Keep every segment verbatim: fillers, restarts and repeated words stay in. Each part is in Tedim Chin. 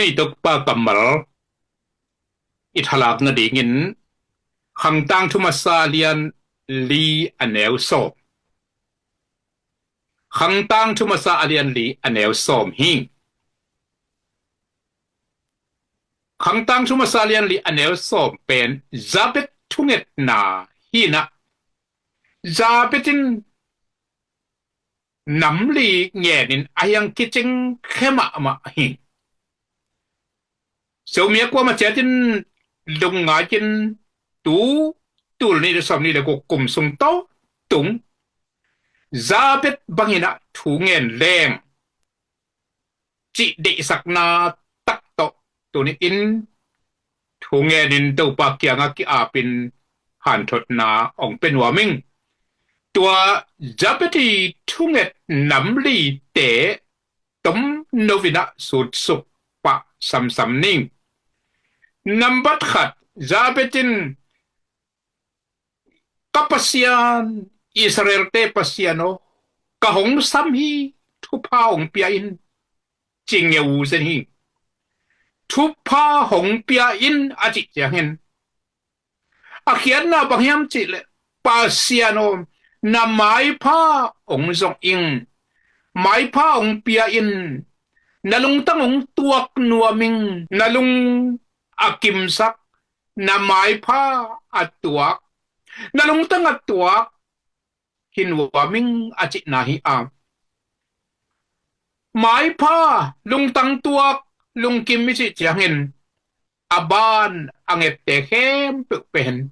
Hei, Topa kammal i thalak nadingin Khangtang thu masa lian li a neu sawm. Khangtang thu masa a lian li a neu sawm hi. Khangtang thu masa lian li a neu sawm pen Jabez thungetna hi na. Jabez in nam li ngenin a hiang kicing khe mahmah hi. Sumia kuama ciatin lungngai in tu tul nih le sawm nih le guk kum sung tawntung Jabez bangin a thu ngen leng cih deihsakna tak tawh tuni in thu ngenin Topa kiangah ki-apin hanthotna ong pia nuam ing. Tua Jabez i thunget nam lite tomno in a sutsuk pah samsam ning. Nambat khat, Jabez in ka Pasian, Israel-te Pasian aw, ka hong sam hi, thupha hong pia in, ci ngeu zen hi. Thupha hong pia in a cih ciangin a khiatna bang hiam cih leh, Pasian aw, na maipha hong zong ing, maipha hong pia in, na lungtang hong tuak nuam ing, na lung a kimsak, na maipha a tuak, na lungtang a tuak hi nuam ing a cihna hi a. Maipha, lungtang tuak, lungkim i cih ciangin a ban a ngette khempeuh pen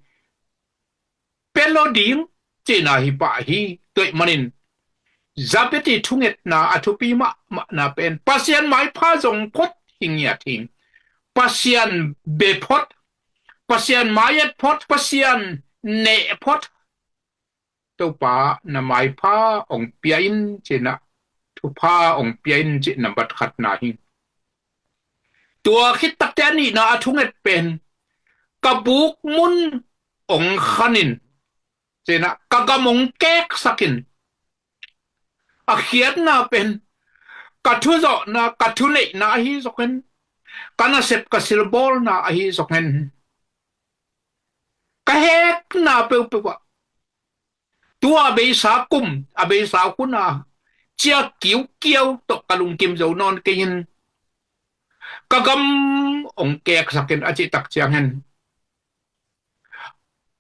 pia lo ding cihna hi pah hi. Tua ahih manin Jabez i thungetna a thupi mahmahna pen Pasian maipha zong phot hi ngiat hi. Pasian bia phot, Pasian mai-et phot, Pasian neh phot. Topa na maipha ong pia in ci-in ah, thupha ong pia in cih nambat khatna hi. Tua khit takteh a nihna a thunget pen ka buk mun ong khan in ci-in ah, ka gam ong keksak in. A khiatna pen ka thuzawhna, ka thuneihna ahi zongin, ka nasep ka silbawlna ahi zongin, ka hekna peuhpeuh ah, tua a beisa kum, a beisa hun a cia kiukiau tawh ka lungkim zo nawn kei in, ka gam ong keksak in a cih tak ciangin,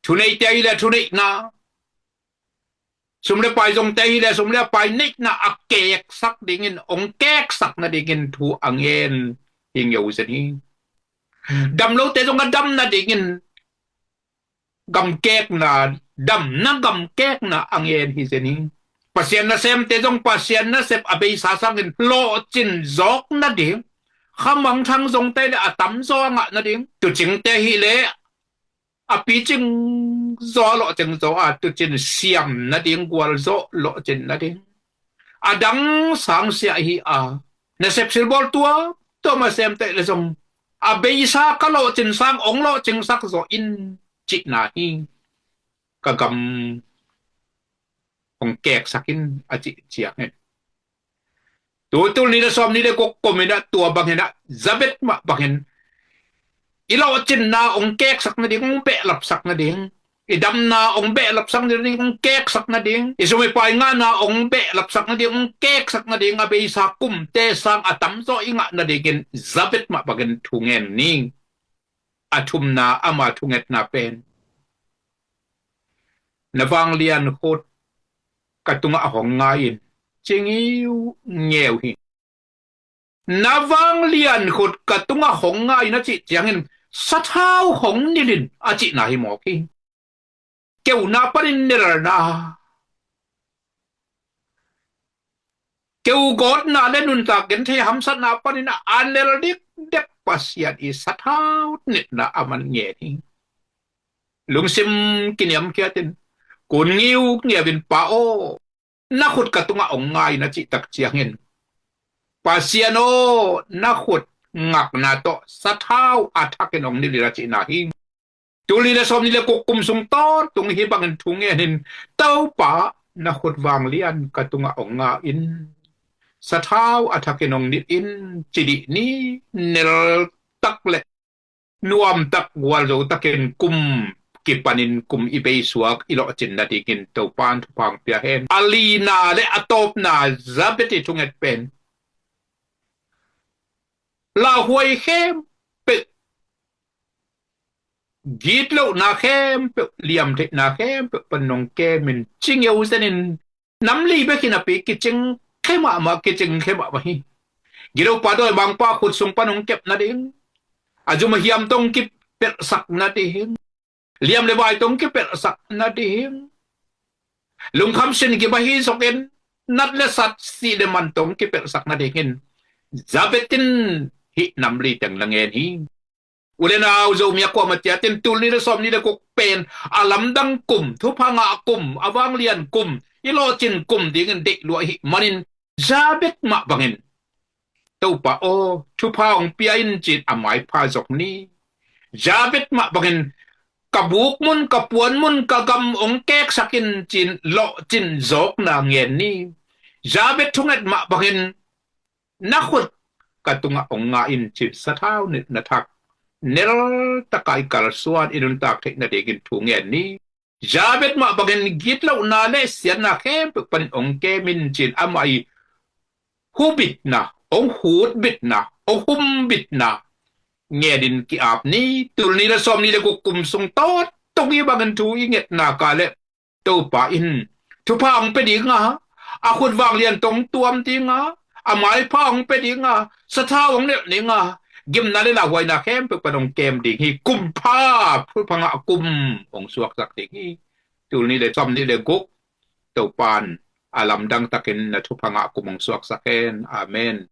thuneihte ahi leh thuneihna, sum le pai zongte ahi leh sum le pai neihna a keksak dingin, ong keksak nadingin thu a ngen hi ngeu zen hi. Damlote zong a dam nadingin gamkekna, damna gamkekna a ngen hi zen hi. Pasian nasemte zong Pasian nasep a beisa sangin lawhcin zawk nading, khamangthang zongte leh a tamzaw a ngah nading, tuucingte ahi leh a picing zaw lawhcing zaw a, tuucin siam nading, gualzawh lawhcin nading, a dang sangsia ahi a, nasep silbawl tua, tua ma semte leh zong a beisa ka lawhcin sang ong lawhcingsak zaw in cihna hi. Ka gam ong keksak in a cih ciangin, tu tul nih le sawm nih le guk kum in ah, tua bangin ah, Jabez mah bangin i lawhcinna ong keksak nading, ong behlapsak nading, i damna ong behlapsak nading, ong keksak nading, i sum i pai ngahna ong behlapsak nading, ong keksak nading, a beisa kumte sang a tamzaw i ngah nadingin Jabez mah bangin thu ngen ni. A thumna, ama thungetna pen, na vanglian khut ka tungah hong ngai in, ci ngiungeu hi. Na vanglian khut ka tungah hong ngai in a cih ciangin sathau hong nilh in a cihna hi mawk hi. Keuna panin nelna, keu gawtna le nuntak genthei hamsatna panin a nel dikdek Pasian i sathau nilhna a man ngen hi. Lungsim kiniamkhiatin, kun ngiungeu in, Pa aw, na khut ka tungah ong ngai in a cih tak ciangin, Pasian aw, na khut ngakna tawh sathau a thakin ong nilh in a cihna hi. Tul nih le sawm nih le guk kum sung tawntung hih bangin thu ngen in, Topa, na khut vanglian ka tungah ong ngai in, sathau a thakin hong nilh in, ci dih ni. Neltak le nuamtak gualzotakin kum kipanin kum i beisuak i lawhcin nadingin Topan thupha hong pia hen. A lina le a tawpna, Jabez i thunget pen lauhuai khempeuh, gitlohna khempeuh, liamtheihna khempeuh pan hong kemin, cingeu zenin, nam li bekin a pi kicing khe mahmah, kicing khe mahmah hi. Gilo pa dawimangpa khut sung pan hong kep nading, a zum a hiam tawh hong kipelhsak nading, liam le vai tawh hong kipelhsak nading, lungkham sin kiba hi zokin, nat le sat, sih le man tawh hong kipelhsak nadingin Jabez in hih nam li teng na ngen hi. U le nau, Zomi a kuamah ciatin tul nih le sawmnih le guk pen a lamdang kum, thupha ngah kum, a vanglian kum, i lawhcin kum dingin deih lua ahih manin Jabez mah bangin, Topa aw, thupha hong pia in, ci-in a maipha zong ni. Jabez mah bangin, ka buk mun, ka puan mun, ka gam hong keksak in, ci-in lawhcin zawkna ngen ni. Jabez thunget mah bangin, na khut ka tungah hong nga in, ci-in sathau nilhna thak neltak a i kalsuan, i nuntak theih nadingin thu ngen ni. Jabez mah bangin gitlohna le siatna khempeuh panin hong kem in, ci-in amah i hubitna, hong hutbitna, hong humbitna ngenin ki-ap ni. Tul nih le sawmnih le guk kum sung tawh tung i bangin thu i ngetna ka le Topa in thupha hong pia ding a, a khut vanglian tawh hong tuam ding a, a maipha hong pia ding a, sathau hong nelh ding a, gimna le lauhuaina khempeuh pan hong kem ding hi. Kum pha, thupha ngah kum hong suaksak ding hi. Tul nih le sawmnih le guk, Topan a lamdang takin na thupha ngah kum hong suaksak hen. Amen.